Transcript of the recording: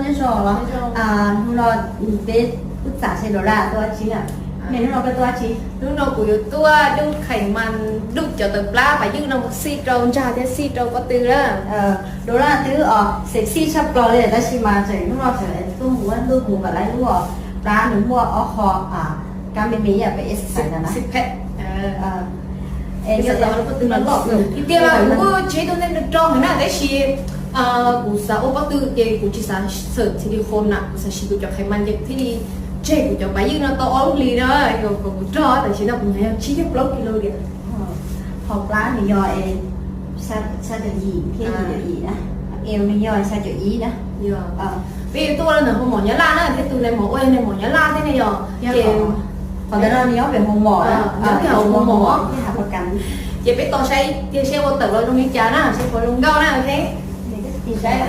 Nyob zoo los, hnub no peb kuj xam seb dollar tuaj dab tsi na. Hnub no koj tuaj dab tsi? Hnub no kuv yuav tuaj dub kheem mas, dub cov tawv plab pas ywj no mus xij rau ntsag thiab xij rau pob tw na. Dollar twb sexy tshaj plaws li tab sis mas tseem hnub no tseem tuaj mus ntuj mus kom lawv lub plab nws muaj ob qho kab me me yam peb exercise na. Tiag tiag los kuv kuj tsis tau ntej rog heev na tab sis kuv xav ua pob tw ces kuv tsis xav xawm silicone na, kuv xav siv kuv cov kheem mas ces thiaj li tseg kuv cov pas ywj no tau ob lub hlis na, yog kom kuv rog tam sim no kuv nyob yog tsib caug plaub kilo diam. Hauv plab nws yog xya caum yim thiab yim caum yim na, eo nws yog xya caum ib na. Peb yuav tuaj ntawm hoo mom Nyab Laj na thiab tus nais mom ua yog nais mom Nyab Laj thiab ne yog ces qhov ntawd no nws nyob pem hoo mom, nyob pem hoo mom ces peb tos saib tiag seb ua tawm los zoo li cas na, seb puas zoo nkauj na, ok. Saib.